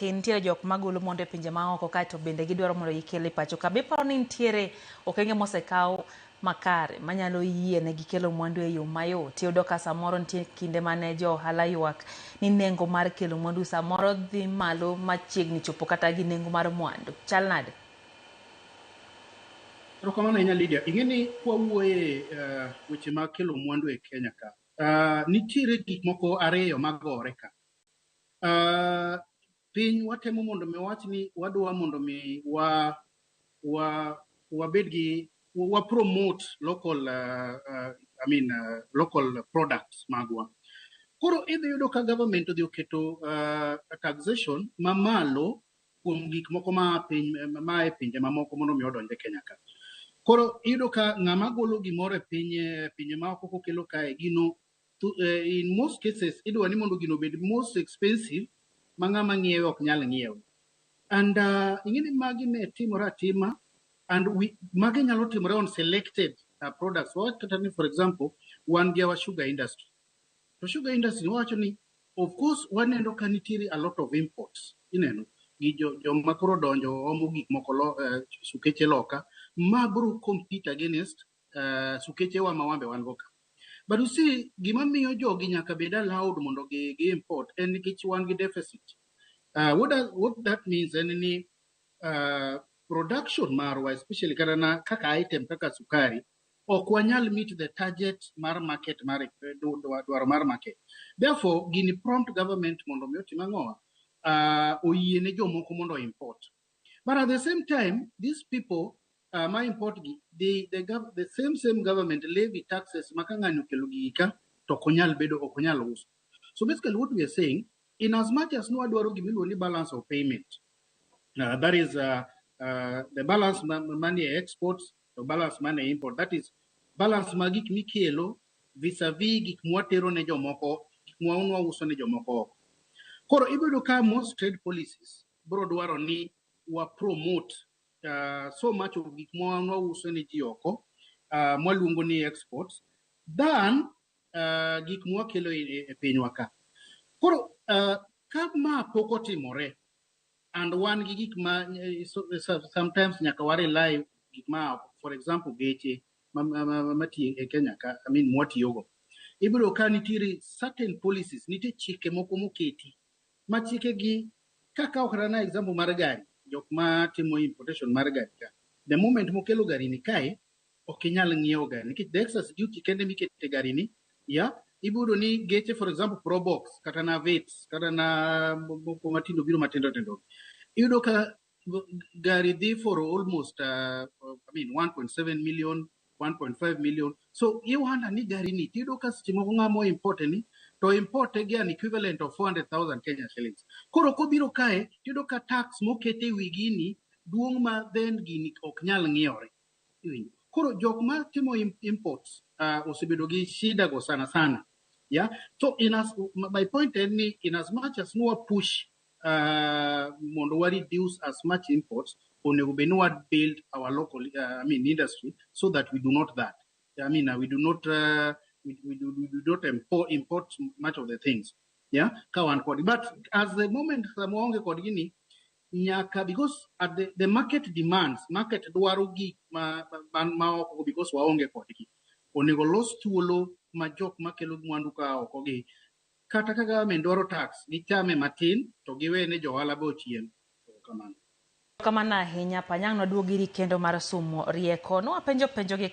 Nitiere jok magolo mwandu e pinje maoko kaeto bende gidwaro mondo gikel e pacho ka. Be iparo ni nitiere okenge mosekaw makare manyalo yienegi kelo mwandu e yo mayot? Iyudo ka samoro nitie kinde mane jo ohala ywak ni nengo mar kelo mwandu samoro dhi malo machiegni chopo kata gi nengo mar mwandu. Chal nade? Erokamano ahinya, Lydia. Ing'e ni kwawuoye weche mag kelo mwandu e Kenya ka, nitiere gik moko ariyo magore ka. Piny watemo mondo mi wawach ni wadwa mondo mi wa wabed gi wa promote local I mean local products magwa. Koro idhi yudo ka government odhi oketo taxation mamalo kuom gik moko ma piny ma e pinje mamoko mondo mi odonj e Kenya ka. Koro iyudo ka ng'ama golo gimoro e piny pinje maoko kokelo kae gino to, in most cases idwa ni mondo gino obed most expensive ma ng'ama ng'iewe ok nyal ng'iewe. And ing'e ni magi ne timore atima and magi nyalo timore on selected products. Wawach kata ni, for example, wan gi our sugar industry. To sugar industry wawacho ni of course waneno ka nitiere a lot of imports, ineno gi joma koro donjo omo gik moko sukeche loka ma biro compete against sukeche wa ma wambe wan go ka. But you see, gima miyo jogi nyaka bed allowed mondo gi import en nikech wan gi deficit. What that means en ni production marwa, especially kata na kaka item kaka sukari, ok wanyal meet the target mar market mar dwaro mar market. Therefore, gini prompt government mondo mi otim ang'owa? Oyie ne jomoko mondo import. But at the same time, these people ma import gi, the same government levy taxes ma ka ng'ani okelo gigi ka to ok onyal bedo, ok onyal uso. So basically what we are saying, in as much as nwadwaro gimiluongo ni balance of payment, that is the balance money exports to balance money import, that is balance mag gik mikelo vis-a-vis gik mwatero ne jomoko, gik mwauso ne jomoko oko. Koro ibiro ka most trade policies biro dwaro ni wa promote so much of gik mwauso ne ji oko, mwaluongo ni exports, than gik mwakelo e pinywa ka. Koro ka ma pok otimore and wan gi gik ma so sometimes nyaka wa rely gik ma, for example, geche matiyo e Kenya ka, I mean mwatiyogo, ibiro ka nitiere certain policies, nitie chike moko moketi ma chike gi kaka ok na example mar gari, jok ma timo importation mar gari ka, the moment mokelo gari ni kae ok inyal ng'iewo gari nikech the excise duty kende mikete gari ni ya ibiro ni geche, for example, Probox kata na Vitz kata na moko matindo biro matindo tindo, iyudo ka gari dhi for almost I mean 1.7 million, 1.5 million. So iwanda ni gari ni tiyudo ka seche moko ng'ama import ni to import gi an equivalent of 400,000 Kenya shillings. Koro kobiro kae tiyudo ka tax mokete e wi gini duong' ma then gini ok nyal ng'iewre. Iwinjo? Koro jok ma timo imports osebedo gi shida go sana sana. Yeah. So in as my point en ni in as much as nwa push mondo wa reduce as much imports, onego bed ni wa build our local I mean industry so that we do not that. I mean we do not we do not import much of the things. Yeah, ka wan kod. But as the moment sama waonge kod gini, nyaka because at the market demands, market dwaro gik ma oko because waonge kodgi. Onego los thuolo ma jok makelo mwandu ka oko gi kata ka government dwaro tax gichame matin to giwe ne jo ohala be ochiem. Kamano. Kamano ahinya. Panyang' noduog iri kendo mar sumo rieko. Nwapenjo penjo gi.